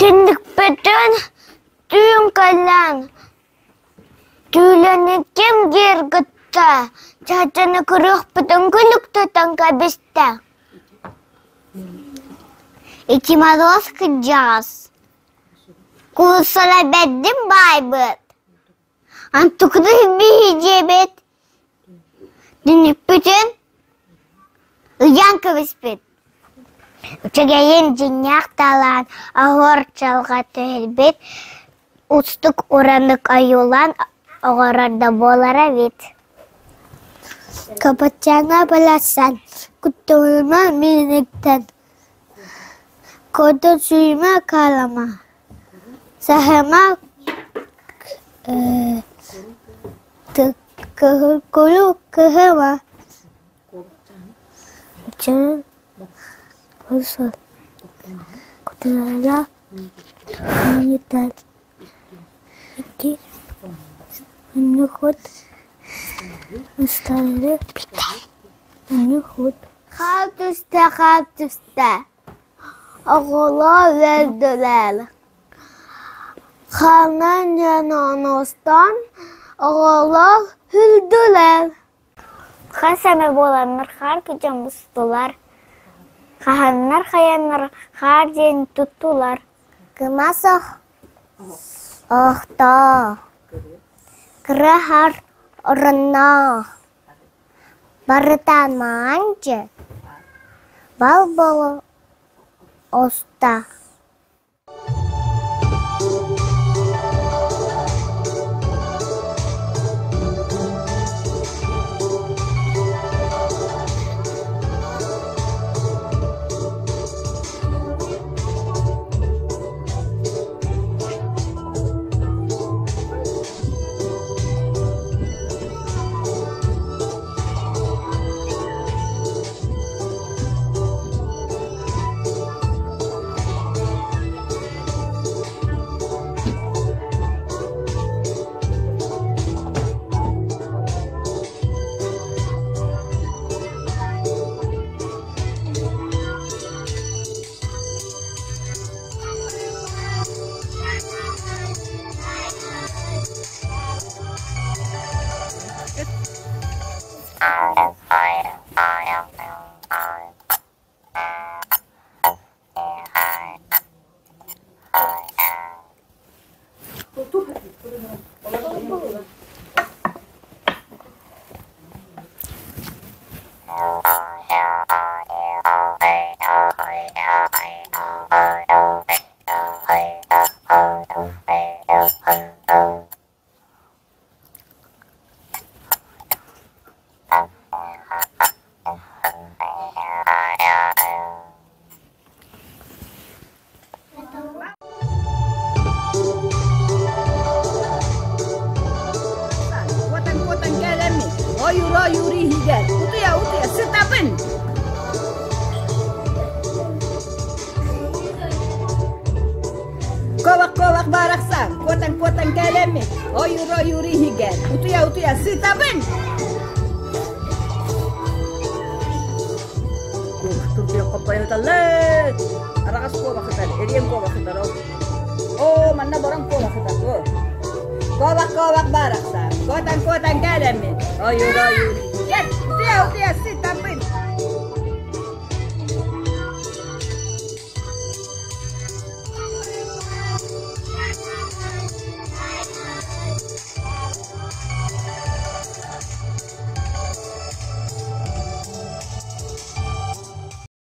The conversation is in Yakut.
Түннүкпүтүн түүн кэлэн түүлэни ким диир гытта чачаны көрүөхпүтүн күлүктэтэн кэбистэ. Ити Мороз кырдьаҕас кууруссалар бэрдин баайбыт Антукуну биһи диэбит Түннүкпүтүн ыйаан кэбиспит. Үчүгэйин дьиҥнээх талаан оһуор чалҕа түһэрбит, устук уранык ойуулаан оҥорор да буолара эбит. Кабаччааҥҥа баларсан, кутталыма мииниттэн, куотун сүүмэ хаалама Саһыма кыһыл кыһыма Хаар түстэ, хаар түстэ Оҕолор үөрдүлэр, ханан диэн оҥостон оҕолор үрдүлэр. Хас эмэ буоланнар хаар күтэн бустулар, хаһаннар-хайаннар хаар диэн туттулар. Кымас охтоох, кыра хаар оронноох, барыта маанчы, бал-болу оста. Куотан-куотан кэлэммин, ойуур-ойуур иһигэр, утуйа-утуйа сытабын. Куобах-куобах барахсан, куотан-куотан кэлэммин, ойуур-ойуур иһигэр, утуйа-утуйа сытабын. Куобах турбуйа хоппойуталлар. Араҕас куобах ытар, эриэн куобах ытар ол. Оо, манна борон куобах ытар буо. Куобах-куобах барахсан, куотан-куотан кэлэммин, ойуур-ойуур иһигэр, утуйа-утуйа сытабын.